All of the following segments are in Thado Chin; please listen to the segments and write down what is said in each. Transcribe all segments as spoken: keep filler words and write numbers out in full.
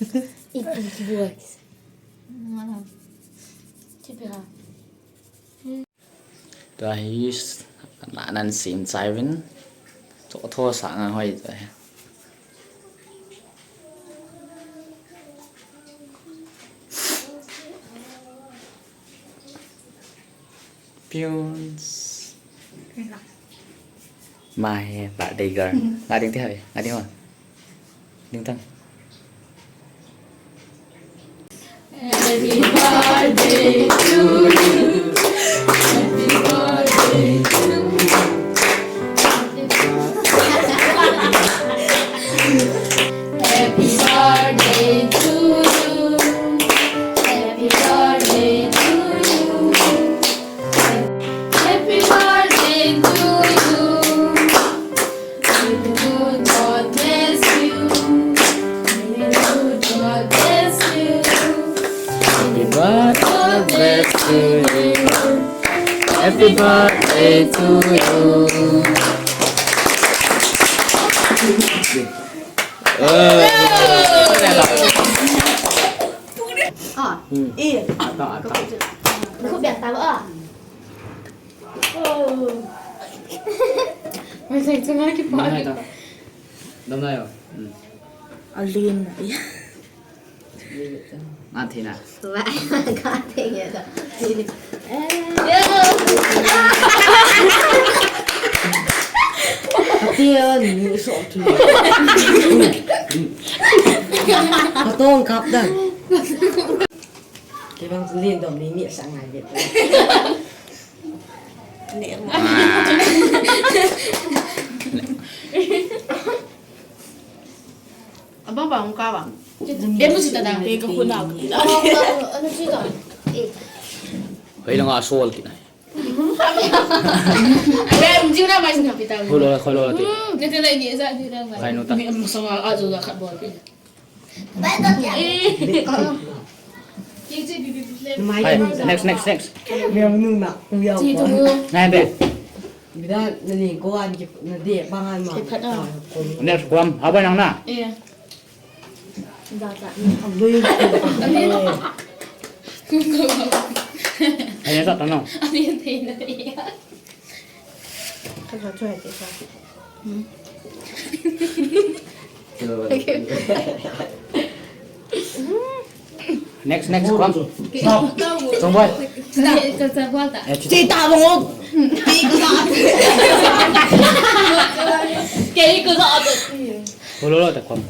It is works. Mana? Tipi ha. Tua hi s-, na nan sim chai vin. Cho tho sa nga hoi tua hi. Pions. Ma he, birthday girl. Nga ding ti ha ve. Nga ding ho. Ding tang. Happy birthday to you. Happy birthday to you. Happy birthday to you. Happy birthday to you. Happy birthday to you. May the good God bless you. May the good God bless you. Happy birthday to you. Happy birthday to you. Ah, eh. Ata, ata. Kau biar tahu ah. Mai sai chunga kipa. Dam nai ta. Dam nai o. Hmm. Alin. Nga thei na. Ba, ka thei ya da. Eh. Ka ti a ni so tu. Ka tong kap da. Kei bang lin dom ni ni sa ngai vet. Ni. Abang bang ka bang. Dia mesti tak dah. Kei ka khuna. Anu sih tak? Eh. Hei, lang asol kina. Ada jiu na mai sing kapital. Khoi lou, khoi lou ti. Hmm, dia tu lagi ni sa jiu na mai. Hai, nu ta. Ni am sama ajo da khat bol pi. Hai, next, next, next. Ngai be. Next, kuam, abai nang na. Hai, next, ta nang. Next, next, come. Stop. Song boy. Stop. Eh, cita. Cita bangot. Kei ko sa. Kei ko sa. Lo, lo, lo, ta, come.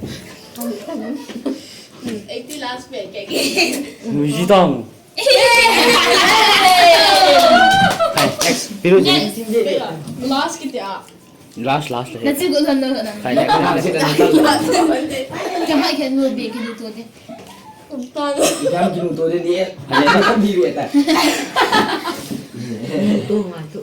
Eighty last pe, kei, kei. Muji tong. Hai, next. Piru ji. Last kiti a. Last, last. Na chi gu san na na. Hai, next, next. Ka mai khen lu bi ki du to de. Jam ki du to de ni. Hai, next. Ka bi bi ta. Tu ma tu.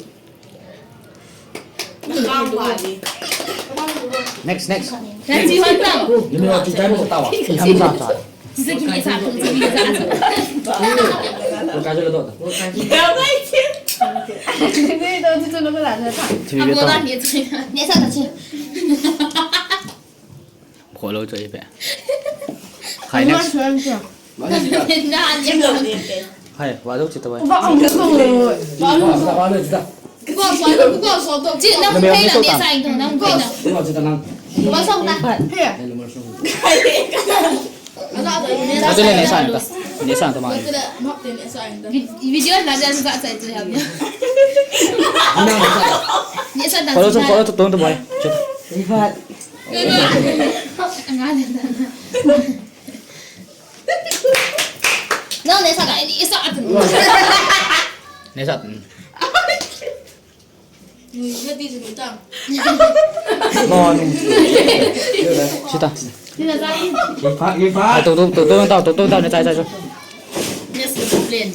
Next, next. Nanti hantang. Ni mo ti time ko tawa. Ham sa sa. Sisa kini sa tu, sisa kini sa tu. Ko ka jalo to. Ni to tu tu no ko la na ta. Ti ni to. Ni sa ta. Ni sa ta chi. Kholo cho ipe. Hai, next. Hai, wa do chita wai. Chi, nang phei na, ne sa ing to, nang phei na. Ajo le ne sa ing ta. Ne sa ing ta ma. Vi-, video la ja sa sa sa ya. Ne sa ta. Kholo cho, kholo cho, tong to boy. Chita. Nang ne sa kai ni sa at. Ne sa at. Ni na di ni ta. No, no. Chita. Ni na sa. Ye pa, ye pa. Ai, to, to, to, to, to, to, ne sa, sa, sa. Yes, plane.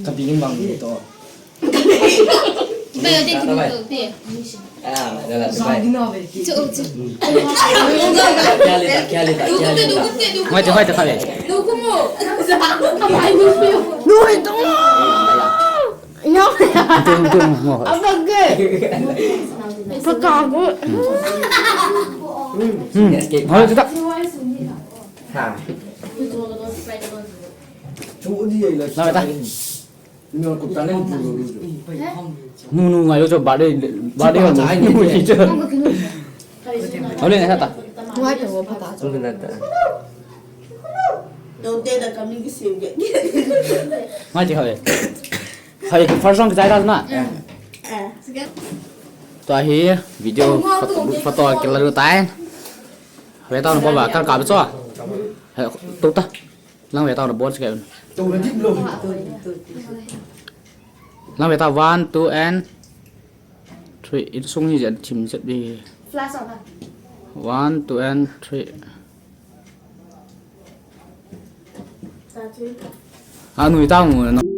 Ka bing bang to. Nang ta. Nu nu ngai lo cho birthday birthday ho nu ni cho. Hole na ta. Ngai pe wo pha ta cho. Ngai ti hoi. Hoi first song kichai ta na. Tua hi video photo kila lu tai. Ve ta na bo ba kar ka ba cho. Tu ta. Lang ve ta na bo che. Lang ve ta one, two and three. Insung hi jen thim jet di. Flash on. One, two and three. Anu ta mu no.